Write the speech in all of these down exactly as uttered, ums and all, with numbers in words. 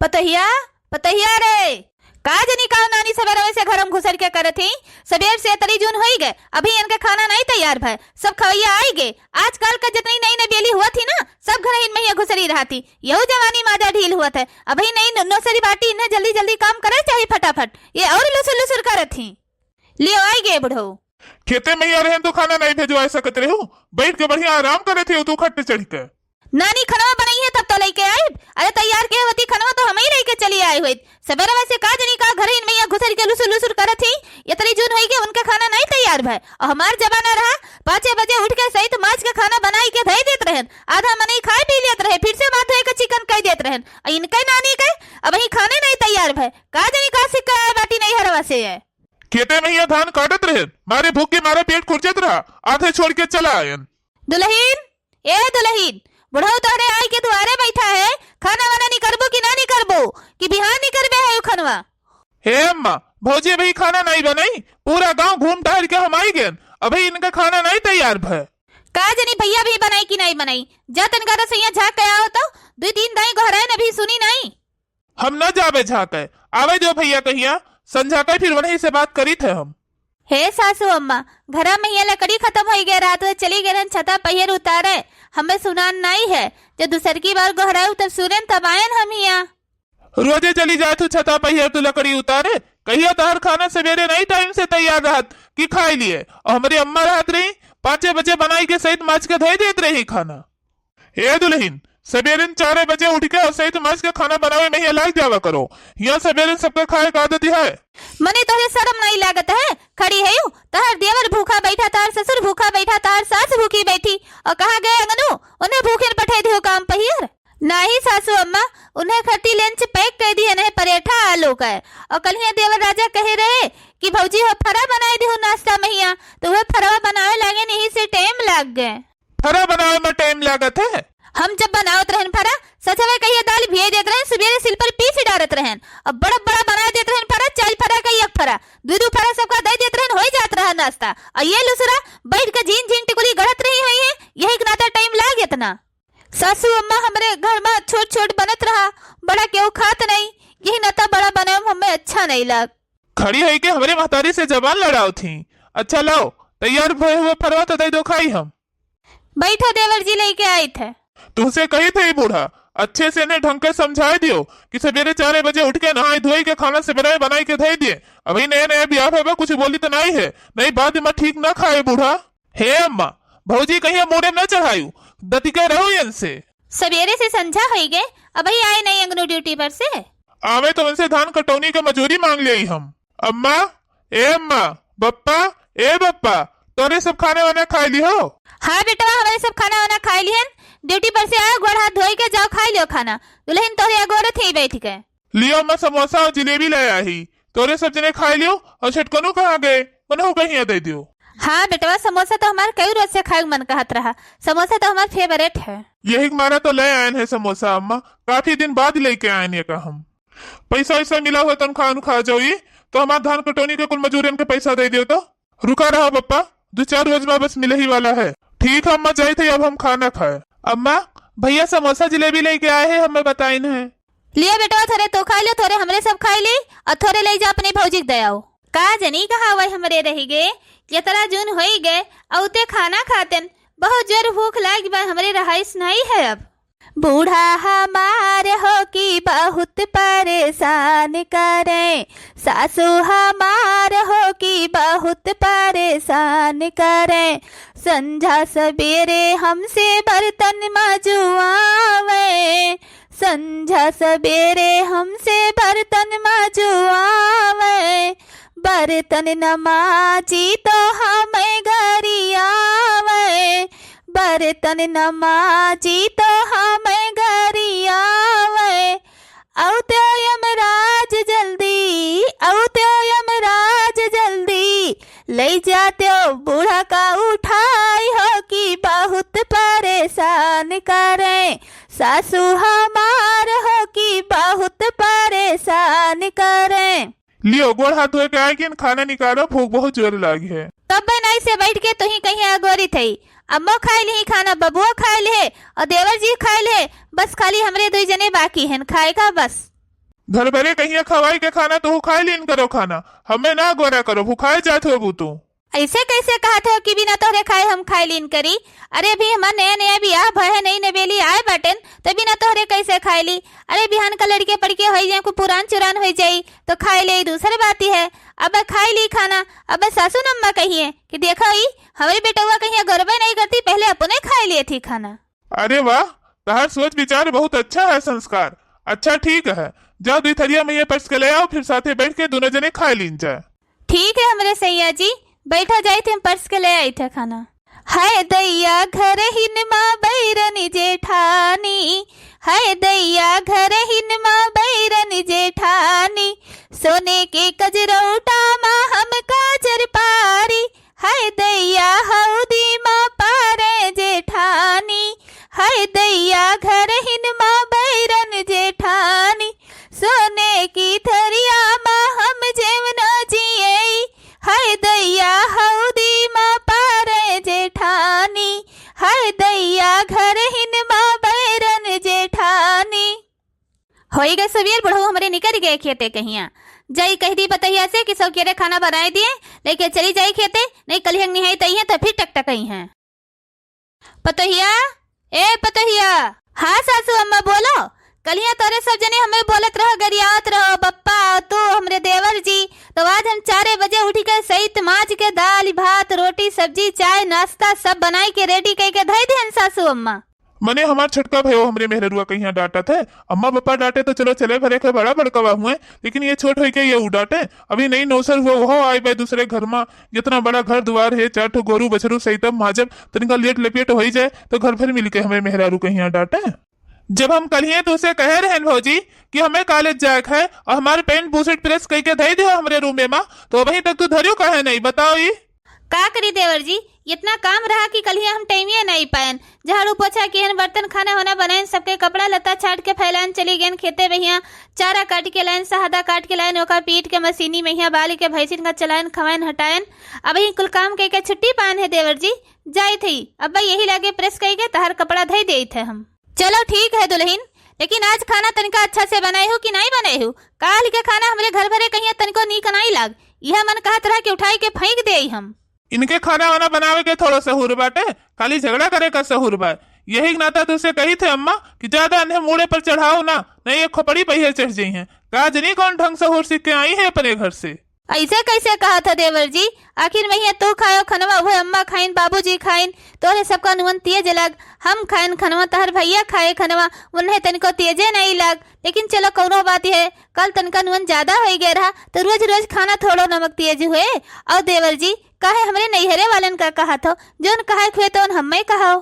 पतहिया, पतहिया रे, का जनी का नानी सबेरवे से घर में घुसर के करत ही? सबेर से तरी जून होई गए, अभी इनके खाना नहीं तैयार भय। सब खवैया आई गए। आजकल का जितनी नई नई बेली हुआ थी ना, सब घर ही में घुसरी रहा थी। यहू जवानी माजा ढील हुआ था। अभी नई नौ-, नौसरी बाटी, इन्हें जल्दी जल्दी काम करे चाहिए फटाफट। ये और लुसुर लुसुर करत ही। लियो आई गए बुढ़ऊ। खेते में ही रहन तो खाना नहीं भेजवा सकत रहू, बैठ के बढ़िया आराम करे थे तू खट चढ़ के। नानी खनवा बनाई है तब तो लेके आई। अरे तैयार के होती खनवा तो हम ही लेके चली आई हुई। सबेरवा से का जनी का घर ही में घुसर के लुसुर लुसुर करत ही। ये तरी जून होई के उनका खाना नहीं तैयार भय। और हमार जमाना रहा पाँचे बजे उठ के सहित माछ के खाना बनाई के धई देत रहन। आधा मनई खाए पी लेत रहे, फिर से माथ धोए के चिकन कह देत रहन। और इनके नानी के अब ही खाने नहीं तैयार भय। का जनी का सिक्का आए बाटी नहीं हरवा से है। खेते में ही धान काटत रहन, मारे भूख के मारे पेट खुरचत रहा, आधे छोड़ के चला आयन। दुलहिन, ए दुलहिन, बुढ़ऊ तोहरे आई के दुआरे बैठा है, खाना वाना निकरबू कि ना निकरबू, कि बिहान निकरबे है उ खनवा? हे अम्मा, भौजी अभी खाना नहीं बनाई, पूरा गांव घूम टहल के हम आई गेन, अभी इनका खाना नहीं तैयार भय। का जनी भैया भी बनाई कि नहीं बनाई, जा तनका रसोइया झाँक के आओ तो, दुई तीन दाई गोहराइन अभी सुनी नहीं। हम न जाबे झाँके, आवे जो भैया कहिया, संझा के फिर वहीं से बात करी थे हम। हे सासू अम्मा, घरा में ये लकड़ी खत्म होई गए, रात में चली गए रहन छता पहियर उतारे, हमें सुनान नाई है। जब दूसर की बार गोहराऊ तब सुनेन तब आयन हम हिया। रोजे चली जाए तू छता पहियर तू लकड़ी उतारे, कहिया तहर खाना सवेरे नहीं टाइम से तैयार रहत कि खाई लिए, और हमारी अम्मा रहत रही पाँचे बजे बनाई के सहित माछ के धई देत रही खाना। ए दुलहिन, सबेरन चारे बजे उठ के और सहित माछ के खाना बनावे में ही लाग जावा करो। यहाँ सबेरन सबके खाए का आदत है। मने तोहरे शर्म नहीं लागत है, खड़ी है यू, तोहर देवर भूखा बैठा, तोहर ससुर भूखा बैठा, तोहर सास भूखी बैठी, और कहाँ गए अंगनू? उन्हें भूखे पठाई दियो काम पहियर। नाही सासू अम्मा, उन्हें खट्टी लंच पैक कर दिए नहीं परेठा आलू का। और कल ही देवर राजा कहे रहे कि भौजी हो फरा बनाए दियो नाश्ता महिया, तो वह फरवा बनावे लागे नहीं से टाइम लाग गए। फरा बनावे में टाइम लागत है। हम जब बनावत रहन फरा, सचवे कहिए दाल भिए देत रहन, सुबेरे सिल पर पीस डारत रहन, अब बड़ा बड़ा बना देत रहन फरा, चार फरा का एक फरा, दू दू फरा सबका दे देत रहन, हो जात रहा नाश्ता। और ये लुसरा बैठ के झीन झीन टिकुली गढ़त रही हुई है, यही के नाता टाइम लाग इतना। सासू अम्मा हमरे घर में छोट छोट बनत रहा, बड़ा केहू खात नहीं, यही नाता बड़ा बनावे में हमें अच्छा नहीं लाग। खड़ी है के हमरे महतारी से जबान लड़ाओ थी। अच्छा लाओ, तैयार भय हुए फरवा तो दे दो खाई हम। बैठो देवर जी, लेके आई थे। तुमसे कही थे बूढ़ा, अच्छे से इन्हें ढंग के समझाए दियो कि सवेरे चार बजे उठ के नहाए धोए के खाना सवेरे बनाई के धई दिए। अभी नया नया ब्याह है, कुछ बोली तो नहीं है, नहीं बाद में ठीक ना खाए बूढ़ा। हे अम्मा, भौजी कहिया मोड़े न चढ़ायु, दतिके रहो इनसे। सवेरे से संझा होई गए, अबही आए नहीं अंगनू ड्यूटी पर से। आवे तो उनसे धान कटौनी के मजूरी मांग लियाई हम। अम्मा, ए अम्मा, बप्पा, ए बप्पा, तोरे सब खाना वाना खाए ली हो? हाँ बेटवा, हमारे सब खाना वाना खाए लिहन। ड्यूटी पर से आयो, गोड़ हाथ धोई के जाओ, खाए लियो खाना। दुलहिन तोरे अगोरत ही बैठ के। लियो अम्मा, समोसा और जिलेबी ले आई। तोरे सब जने खाए लियो और छटकनू कहाँ गए? उन्हें कहिया दे दियो। हाँ बेटवा, समोसा तो हमार कई रोज से खाए मन कहत रहा। समोसा तो हमार फेवरेट है। यही मारा तो ले आयन है समोसा अम्मा, काफी दिन बाद लेके आयन ये का हम। पैसा वैसा मिला हुआ तनख्वाह उनख्वाह जाओ ये, तो हमार धान कटौनी के कुल मजूरन के पैसा दे दियो तो। रुका रहा पप्पा, दो चार रोज में बस मिले ही वाला है। ठीक है अम्मा, जाए थे अब हम खाना खाए। अम्मा, भैया समोसा जिलेबी लेके आए हैं, हमें बताइन है। लियो बेटवा, थोरे तो खाई लो, थोरे हमरे सब खाई ली और थोरे ले जा अपने भौजी के दयाओ। का जनी कहाँ वही हमरे रही गे, यतरा जून होई गए, औते खाना खातेन, बहुत जोर भूख लाग बा, हमरे रहाइश नहीं है अब। बूढ़ा हमार हो कि बहुत परेशान करें, सासू हमार हो कि बहुत परेशान करें, संझा सबेरे हमसे बर्तन मजुआवे, संझा सबेरे हमसे बर्तन मजुआवे, बर्तन न माजी तो हमें गरियावे, बर्तन न माजी तो हमें गरियावे। औते यमराज जल्दी, औते यमराज जल्दी, ले जाते बूढ़ा का उठाई हो कि बहुत परेशान करें, सासू हमार हो कि बहुत परेशान करें। लियो, गोड़ हाथ धोए के आए कि खाना निकालो, भूख बहुत जोर लागी है। तब बनाई से बैठ के तुही कहीं अगोरी थई। अम्मो खाए लिही खाना, बबुओ खाए लिहे और देवर जी खाए लिहे, बस खाली हमरे दुई जने बाकी हैं खाए का बस। घर भरे कहिया खवाई के खाना, तू खाए लीन करो खाना, हमें ना गोरा करो, भुखाए जात हो तू। ऐसे कैसे कहत हो कि बिना तोहरे खाए हम खाए लीन करी? अरे, अभी हमार नया नया बियाह भय है, नई नवेली आए बाटेन, तो बिना तोहरे कैसे खाए ली? अरे, बिहान का लड़के पड़के होई जाए, कोई पुरान चुरान होई जाई, तो खाए ले, दूसर बात ही है। अब खाए ली खाना, अब सासू अम्मा कहिए कि देखो ई, हमरी बेटवा कहिया गौरवे नहीं करती, पहले अपने खाए लिए थी खाना। अरे वाह, तहार सोच विचार बहुत अच्छा है, संस्कार। अच्छा ठीक है, जाओ दुई थरिया में ये परस के ले आओ, फिर साथे बैठ के दोनों जने खाए लीन जाए। ठीक है हमरे सैया जी, बैठा जाई थे, हम परस के ले आई थे खाना। हाय दैया घरहिन मा बैरन जेठानी, हाय दैया घरहिन मा बैरन जेठानी, सोने के कजरौटा मा हम काजर पारी, हाय दैया हौदी मा पारे जेठानी, हाय दैया घरहिन मा बैरन जेठानी, सोने की थरिया मा हम जेवना जियई, हाय दैया हौदी मा पारे जेठानी, हाय दैया घरहिन मा बैरन जेठानी। होई गए सवेर, बुढ़ऊ हमरे निकल गए खेते कहिया। जाई कह दी पतोहिया से कि सौकेरे खाना बनाए दिए, लेके चली जाई खेते, नहीं कलिहंग निहाई तई है तो फिर टकटकई हैं। पतोहिया, ए पतोहिया। हाँ सासू अम्मा बोलो। कलिया तोरे सब जने हमें बोलत रहो, गरियावत रहो, बप्पा और तू हमरे देवर जी। तो आज हम चारे बजे उठी के सहित माज के दाल, भात, रोटी, सब्जी, चाय, नाश्ता सब बनाई के रेडी कई के धई दिहन सासू अम्मा। मने हमार छोटका भयो हमरे मेहररुआ कहिया डांटत है। अम्मा पापा डांटे तो चलो चले भरे के बड़ा बड़कवा हुए, लेकिन ये छोट होई के ये उ डांटे। अभी नई नौसर हुआ, वहो आए बे दूसरे घर मा। जितना बड़ा घर दुआर है, चार ठो गोरू बछरू सहित अब माजब, तनिका लेट लपेट होई जाए तो घर भर मिलके हमें मेहरारू कहिया डांटे। जब हम कलिए तो उसे कहे रहन भौजी कि हमें कॉलेज जाए के है और हमारे पैंट बुशर्ट प्रेस कई के धई दियो हमरे रूमे मा, तो अभी तक तू धरियो काहे नहीं, बताओ ई। का करी देवर जी, इतना काम रहा कि कलिया हम टाइमिए नहीं पाएन। झाड़ू पोछा किहन, बर्तन खाना होना बनाएन, सबके कपड़ा लत्ता छाट के फैलाएन, चली गएन खेते बहिया, चारा काट के लाएन, सहदा काट के लाएन, ओका पीट के मशीनी में हिया बाल के भैंसिन का चलाएन, खवाएन हटाएन। अब ही कुल काम कई के छुट्टी पाएन है देवर जी, जाइत ही। अब यही लागे प्रेस कई के तहार कपड़ा धई देइत है हम। चलो ठीक है दुल्हन, लेकिन आज खाना तनिका अच्छा से बनाए हो कि नहीं बनाए हो? काल के खाना हमरे घर भरे कहिया तनिको नीक नहीं लाग। यह मन कहत रहा कि उठाई के फेंक देई हम। इनके खाना वाना बनावे के थोड़ो सहूर बाटे, खाली झगड़ा करे का सहूर बा। यही नाता तुझसे कही थे अम्मा कि ज्यादा इन्हें मूड़े पर चढ़ाओ ना, नहीं ये खोपड़ी पहिए चढ़ जाई हैं। का जनी कौन ढंग सहूर सीख के आई है अपने घर से। ऐसे कैसे कहा था देवर जी? आखिर में ये तू खायो खनवा, वह अम्मा खाइन, बाबूजी खाइन, तोरे सबका नुअन तेज लग। हम खाइन खनवा, तहर भैया खाए खनवा, उन्हें तनिको तेजे नहीं लग। लेकिन चलो कौनो बात है, कल तनिका नुअन ज्यादा होई गए रहा, तो रोज रोज खाना थोड़ो नमक तेज हुए। और देवर जी, काहे हमरे नैहरे वालन का कहा थो, जौन कहे खुए तौन हम्मे कहो।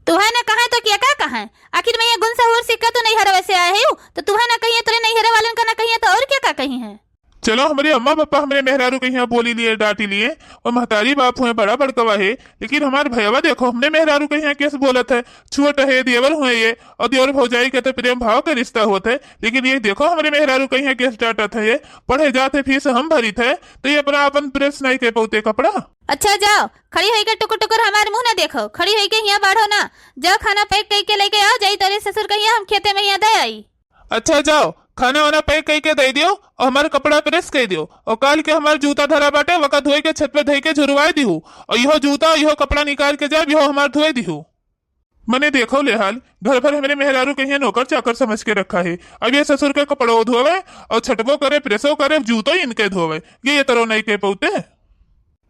तुहे न कहे तो क्या का कहे? आखिर में ये गुण सहूर सीख के तू नैहरवे से आए हो, तो तुहे न कहिए, तोरे नैहरे वालन का न कहिए तो और क्या का कही है? चलो, हमरे अम्मा पापा हमरे मेहरारू कहिया बोली लिए, डांटी लिए, और महतारी बाप हुए बड़ा बड़कवा है, लेकिन हमार भैयावा देखो, हमरे मेहरारू कहिया कैसे बोलत है, छोट है, देवर हुए ये, और देवर भौजाई के तो प्रेम भाव के रिश्ता होत है, लेकिन ये देखो हमरे मेहरारू कहिया कैसे डांटत है ये, पढ़े जात है, फीस हम भरित है, तो ये अपना अपन प्रेस नहीं कर पाते कपड़ा। अच्छा जाओ, खड़ी होई के टुकुर टुकुर हमार मुंह ना देखो, खड़ी होई के हिया बाढ़ो ना, जाओ खाना पैक कई के लेके आओ, जाई तोरे ससुर कहिया हम खेते में हिया दे आई। अच्छा जाओ, खाना वाना पैक कई के दे दियो और हमार कपड़ा प्रेस कई दियो, और काल के हमार जूता धरा बाटे, वका धोई के छत पे धई के झुरवाए दिहू, और यहो जूता, यहो कपड़ा निकाल के जाए, यहो हमार धोए दिहू। मने देखो ले हाल, घर भर हमरे मेहरारू कहिया नौकर चाकर समझ के रखा है। अब ये ससुर के कपड़ो धोवे और छटबो करे, प्रेसो करे, जूतो इनके धोवे, ये, ये तरो नहीं के पौते।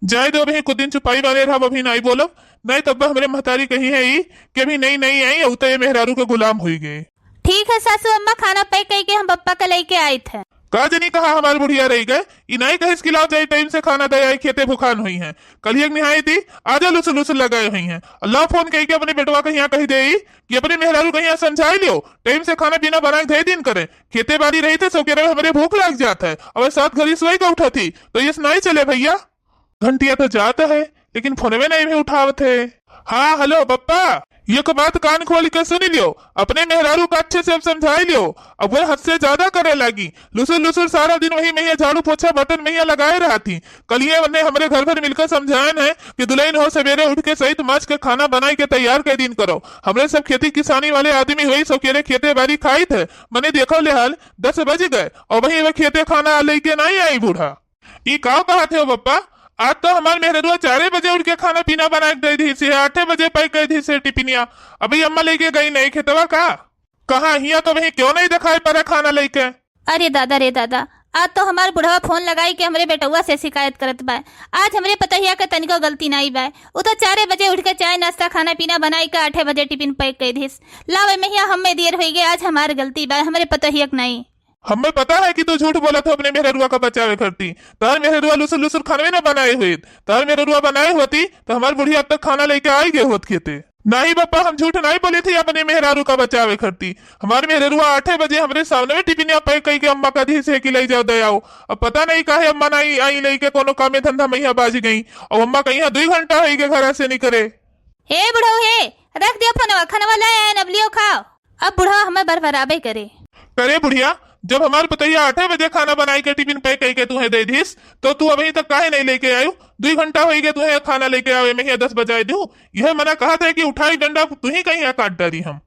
जाए दो, अभी कुछ दिन चुपाई वाले रहा, अभी नहीं बोलब, नहीं तब हमरे महतारी कही है ई कि अभी नई नई आई, अउते ये मेहरारू के गुलाम हुई गए। ठीक है सासू अम्मा, खाना पैक कई के हम पप्पा के लेके आइत है। का जनी कहा हमार बुढ़िया रही गए, ई नहीं कहिस कि लाओ जाई टाइम से खाना दे आई, खेते भुखान हुई हैं। कल ही एक निहाई थी, आजा लुसु लुसु लगाए हुई हैं। अल्लाह फोन कही के अपने बेटवा कहिया कही दे कि अपने मेहरारू कहिया समझाई लियो, टाइम से खाना पीना बना के दे दिन करे। खेते बाड़ी रही थे, सो के रहे हमरे भूख लाग जात है। अब सात घड़ी सोई का उठा थी, तो ये नहीं चले भैया। घंटिया तो जात है, लेकिन फोनवे नहीं भी उठावत है। हाँ, हेलो बप्पा, एक बात कान खोल के सुन लियो, अपने मेहरारू का अच्छे से अब समझाई लियो। अब वह हद से ज्यादा करे लागी, लुसुर लुसुर सारा दिन वही महिया झाड़ू पोछा बर्तन महिया लगाए रहत ही। कलिए उन्हें हमरे घर भर मिलकर समझाएन है कि दुलहिन हो, सवेरे उठ के सहित माछ के खाना बनाई के तैयार कर दीन करो। हमरे सब खेती किसानी वाले आदमी होई, सब केरे खेते बारी खाइत है। मने देखो ले हाल, दस बज गए और वही वह खेते खाना लेके नहीं आई बूढ़ा। ई का कहत है बप्पा? आज तो हमार मेहररुआ चारे बजे उठ के खाना पीना बना के दे दी से, आठे बजे पैक कर दी से टिफिनिया। अभी अम्मा लेके गई नहीं खेतवा का? कहाँ हिया तो वही क्यों नहीं दिखाई पड़ा खाना लेके? अरे दादा रे दादा, आज तो हमार बुढ़वा फोन लगाई के हमरे बेटउआ से शिकायत करत बा। आज हमरे पतोहिया के तनिको गलती नाई बा। उ तो चारे बजे उठ के चाय नाश्ता खाना पीना बनाई के आठे बजे टिफिन पैक कर दिस। लावे महिया हमें देर होई गए, आज हमार गलती बा, हमरे पतोहिया के नाई। हमें पता है कि तू झूठ बोलत हो अपने मेहररुआ का बचावे करती। तार मेहररुआ लुसुर लुसुर खानवे ना बनाए हुए। तार मेहररुआ बनाए होती तो हमार बुढ़िया अब तक खाना लेके आई गए होत खेते। नहीं बप्पा, हम झूठ नहीं बोली थी अपने मेहरारू का बचावे करती। हमार मेहररुआ आठे बजे हमरे सामने में टिफिनिया पैक कई के अम्मा का दी से कि ले जाओ दे आओ। अब पता नहीं काहे अम्मा नहीं आई लेके कोनो कामे धंधा महिया बाज गई। और अम्मा कहीं दुई घंटा होई के घर से निकले। हे बुढ़ऊ हे, रख दियो फोनवा, खनवा ले आए, अब लियो खाओ। अब बुढ़वा हमें बरबराबे करे। करे बुढ़िया, जब हमार पतोहिया आठे बजे खाना बनाई के टिफिन पैक कई के तुहे दे दिस, तो तू अभी तक काहे नहीं लेके आयु? दुई घंटा होई गए तुहे खाना लेके आवे में, दस बजाए दू। यह मना कहत है कि उठाई डंडा तुही कहीं काट डारी हम।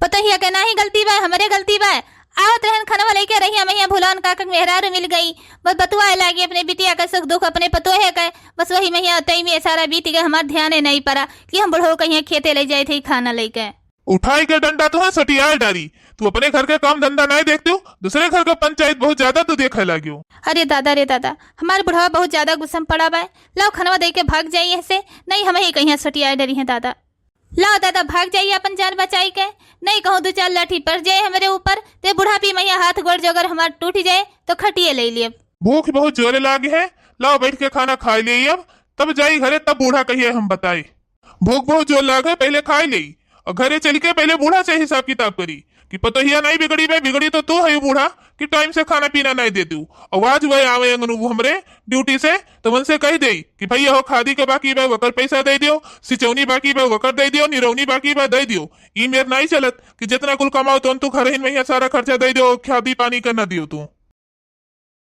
पतोहिया के नाही गलती बा, हमरे गलती बा। आवत रहन खनवा लेके रहिया महिया भुलान काका के मेहरारू मिल गई। बस बतुआए लागी अपने बिटिया के सुख दुख अपने पतोहे के। बस वही महिया तई में सारा बीत गए, हमार ध्याने नहीं पड़ा कि हम बुढ़ऊ कहीं खेते ले जाए थे खाना लेके। उठाई के डंडा तुहे सटियाए डारी। तू अपने घर के काम धंधा नहीं देखती हो, दूसरे घर का पंचायत बहुत ज्यादा तू देखे लागियो। अरे दादा रे दादा, हमार बुढ़वा बहुत ज्यादा गुस्सा में पड़ा बा। लाओ खनवा दे के भाग जाई ऐसे, नहीं हम ही कहीं सटियाए डरी हैं दादा। लाओ दादा भाग जाई अपन जान बचाई के, नहीं कहूँ दो चार लाठी पड़ जाए हमरे ऊपर, ते बुढ़ापी महिया हाथ गोड़ जोगर हमार टूट जाए तो खटिए ले लिए। भूख बहुत जोरे लागे है, लाओ बैठ के खाना खा लिए अब, तब जाई घरे, तब बूढ़ा कहिए हम बताई। भूख बहुत जोर लागे, पहले खाई लेई और घरे चल के पहले बूढ़ा से हिसाब किताब करी कि पतोहिया नहीं बिगड़ी बे, बिगड़ी तो तू है बूढ़ा कि टाइम से खाना पीना नहीं दे दू। और आज वह आवे अंगनू हमरे ड्यूटी से, तो उनसे कह दे कि भैया हो खादी के बाकी बे, वकर पैसा दे दियो, सिचौनी बाकी बे, वकर दे दियो, निरौनी बाकी बे, दे दियो। ई मेर नहीं चलत कि जितना कुल कमाओ तो तू घर ही में सारा खर्चा दे दियो, खादी पानी का ना दियो तू।